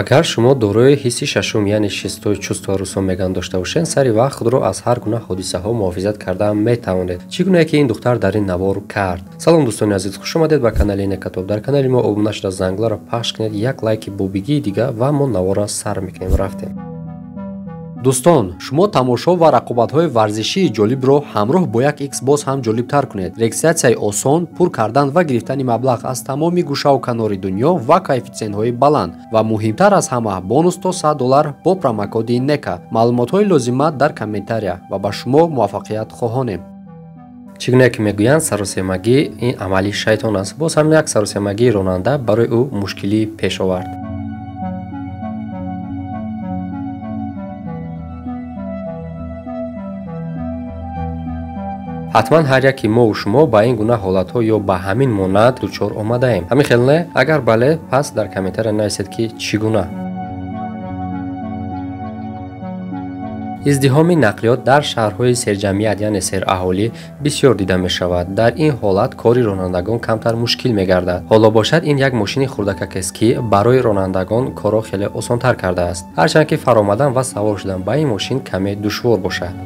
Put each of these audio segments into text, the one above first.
Агар шумо дорои ҳисси шашум, яъне шестой чувство русо меган дошта бошед, сари вақт худро аз ҳар гуна ҳодисаҳо муҳофизат карда метавонед. Чӣ гунае ки ин духтар дар ин навор кард. Салом дӯстони азиз, хуш омадед ба канали Некатоб. Дар канали мо обуна шуда, зангларо пахш кунед, як лайки бобигии дига ва мо наворро сар мекунем. Рафтем. Дӯстон, шумо тамошо ва рақобатҳои варзишии ҷолибро ҳамроҳ бо як X боз ҳам ҷолибтар кунед. Регистратсияи осон, пур кардан ва гирифтани маблағ аз тамоми гӯшаву канори дунё ва коэффитсиентҳои баланд ва муҳимтар аз ҳама бонус то $100 бо промокоди NEKA. Маълумотҳои лозима дар комментария ва ба шумо муваффақият хоҳонем. Чӣ гуна ки мегӯянд, саросемагӣ ин амали шайтон аст. Боз ҳам як саросемагии ронанда барои ӯ мушкилӣ пеш овард. Ҳатман ҳар яки мову шумо ба ин гуна ҳолатҳо ё ба ҳамин монанд дучор омадаем. Ҳамин хел не? Агар бале, пас дар комментария нависед, ки чӣ гуна. Издиҳоми нақлиёт дар шаҳрҳои серҷамъият, яъне сераҳолӣ, бисёр дида мешавад. Дар ин ҳолат кори ронандагон камтар мушкил мегардад. Ҳоло бошад, ин як мошини хурдакакест, ки барои ронандагон корро хеле осонтар кардааст. Ҳарчанд ки фаромадан ва савор шудан ба ин мошин каме душвор бошад.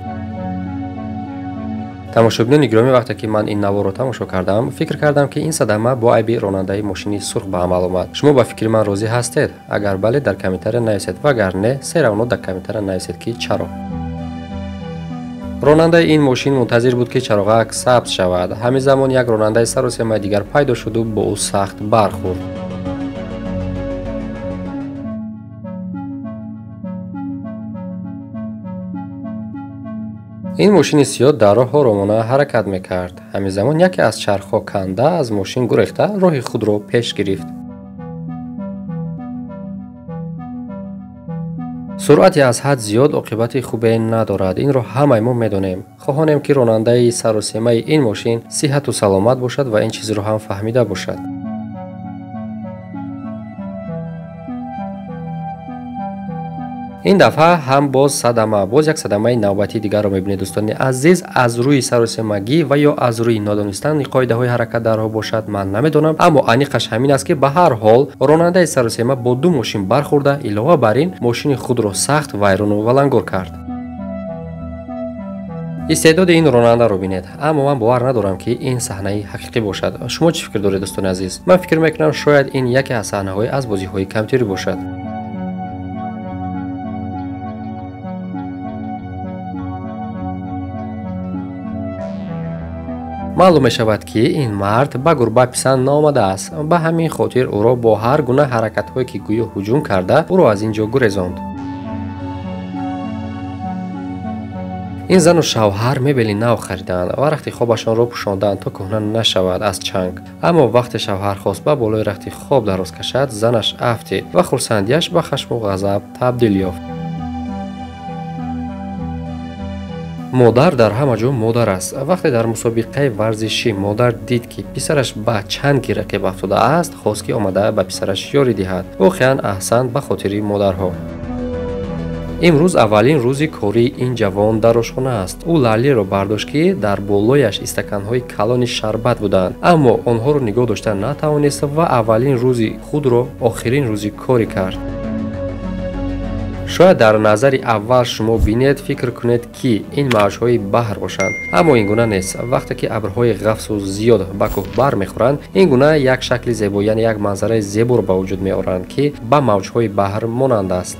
Тамошобинони гиромӣ, вақте ки ман ин наворро тамошо кардам, фикр кардам, ки ин садама бо айби ронандаи мошини сурх ба амал омад. Шумо ба фикри ман розӣ ҳастед? Агар бале, дар комментария нависед, ва агар не, серавно дар комментария нависед, ки чаро. Ронандаи ин мошин мунтазир буд, ки чароғак сабз шавад. Ҳамин замон як ронандаи саросемаи дигар пайдо шуду бо ӯ сахт бархӯрд. Ин мошини сиёҳ дар роҳ оромона ҳаракат мекард. Ҳамин замон яке аз чархҳо канда аз мошин гурехта роҳи худро пеш гирифт. Суръати аз ҳад зиёд оқибати хубе надорад. Инро ҳамаи мо медонем. Хоҳонем, ки ронандаи саросемаи ин мошин сиҳату саломат бошад ва ин чизро ҳам фаҳмида бошад. Ин дафъа ҳам боз садама, боз як садамаи навбатии дигарро мебинед, дӯстони азиз. Аз рӯи саросемагӣ ва ё аз рӯи нодонистани қоидаҳои ҳаракат дар роҳ бошад, ман намедонам, аммо аниқаш ҳамин аст, ки ба ҳар ҳол ронандаи саросема бо ду мошин бархӯрда, илова бар ин мошини худро сахт вайрону валангор кард. Истеъдоди ин ронандаро бинед, аммо ман бовар надорам, ки ин саҳнаи ҳақиқӣ бошад. Шумо чӣ фикр доред, дӯстони азиз? Ман фикр мекунам, шояд ин яке аз саҳнаҳои аз бозиҳои компютерӣ бошад. Маълум мешавад, ки ин мард ба гурба писанд наомадааст. Ба ҳамин хотир ӯро бо ҳар гуна ҳаракатҳое, ки гӯё ҳуҷум карда, ӯро аз ин ҷо гурезонд. Ин зану шавҳар мебели нав хариданд ва рахти хобашонро пӯшонданд, то кӯҳна нашавад аз чанг. Аммо вақте шавҳар хост ба болои рахти хоб дароз кашад, занаш афтид ва хурсандиаш ба хашму ғазаб табдил ёфт. Модар дар ҳама ҷо модар аст. Вақте дар мусобиқаи варзишӣ модар дид, ки писараш ба чанги рақиб афтодааст, хост, ки омада ба писараш ёрӣ диҳад. Воқеан аҳсан ба хотири модарҳо. Имрӯз аввалин рӯзи кории ин ҷавон дар ошхона аст. Ӯ лаълиро бардошт, ки дар болояш истаканҳои калони шарбат буданд, аммо онҳоро нигоҳ дошта натавонист ва аввалин рӯзи худро охирин рӯзи корӣ кард. Шояд дар назари аввал шумо бинед, фикр кунед, ки ин мавҷҳои баҳр бошанд, аммо ин гуна нест. Вақте ки абрҳои ғафсу зиёд ба кӯҳ бармехӯранд, ин гуна як шакли зебо, яъне як манзараи зеборо ба вуҷуд меоранд, ки ба мавҷҳои баҳр монанд аст.